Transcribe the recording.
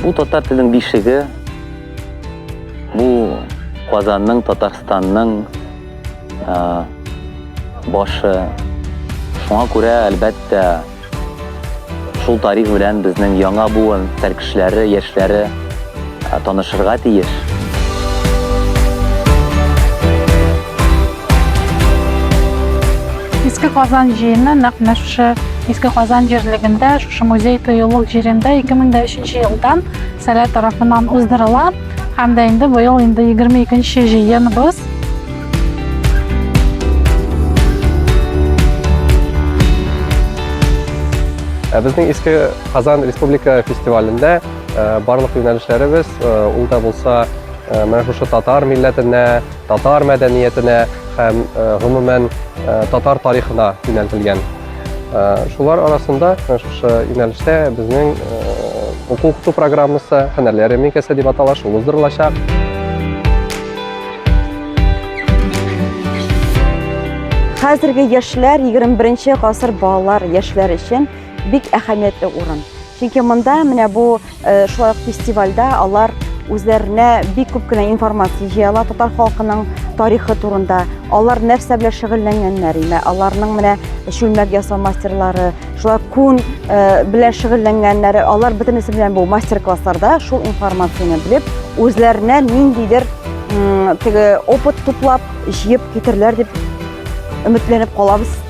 Бу татар теленең бишеге, бу Казанның, Татарстанның башы. Шуңа күрә, әлбәттә, шул тарих белән безнең яңа буын сәркешләре, яшьләре танышырга тиеш. Иске Казан җыены нәкъ менә шушы Иске Казан җирлегендә, шушы музей тыюлык җирендә 2003 елдан Сәләт тарафыннан уздырыла. Һәм дә инде быел инде 22 җыеныбыз. Ә безнең Иске Казан республика фестивалендә э, барлык юнәлешләребез, э, ул да булса э, менә шушы татар милләтенә, татар мәдәниятенә һәм гомумән татар тарихына юнәлтелгән. Шулар арасында шушы юнәлештә безнең уку-укыту программасы һөнәрләр ярминкәсе дип атала, шул уздырылачак. Хәзерге яшьләр, 21 гасыр балалар, яшьләр өчен бик әһәмиятле урын. Чөнки монда менә бу э, шулай ук фестивальдә алар үзләренә бик күп кенә информация җыя ала татар халкының тарихы турында. Алар нәрсә белән шөгыльләнгәннәр, имә аларның менә чүлмәк ясау мастерлары, шулай күн э, белән шөгыльләнгәннәре, алар бөтенесе белән бу мастер-классларда шул информацияне белеп, үзләренә ниндидер теге опыт туплап, җыеп китерләр дип өметләнеп калабыз.